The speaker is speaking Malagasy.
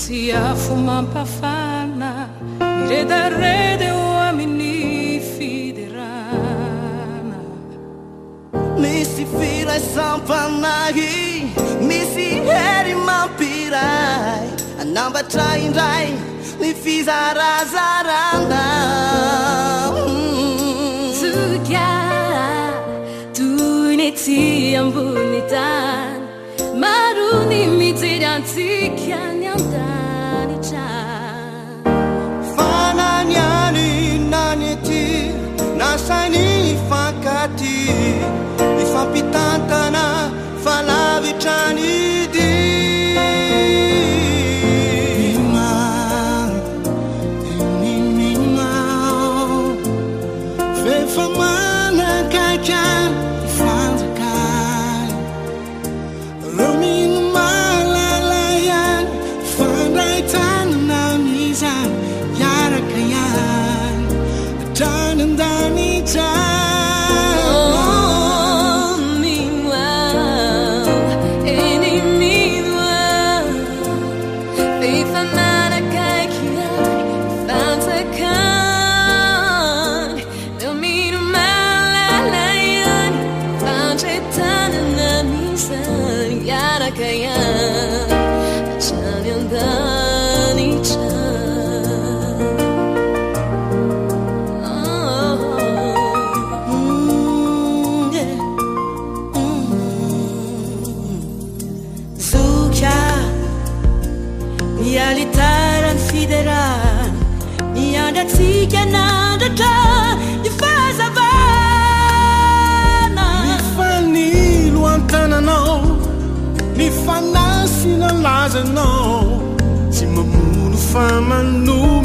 Misy afo mampafana miredareda eo amin'ny fiderana. Misy firaisam-panahy, misy hery mampiray, hanambatra indray ny fizarazarana. Zoky a, toy ny ety ambony tany, maro ny mijery antsika any an-danitra. Fa na ny any na ny ety, nasainy hifankatia, hifampitantana fa lavitra ny dia. F'efa manakaiky ahy ny fanjakany. Reo mino mahalala ihany, mifandray tanana amin'izany, hiaraka ihany hatrany an-danitra. Oh, mino aho, eny mino aho, f'efa manakaiky ahy ny fanjakany. Reo mino mahalala ihany, mifandray tanana amin'izany, hiaraka ihany hatrany an-danitra. Zoky a, ny alitaran'ny fiderana, miandry antsika hanandratra ny fahazavana. Mifanilo an-tananao, mifanasina lazanao, tsy mamono fa manome.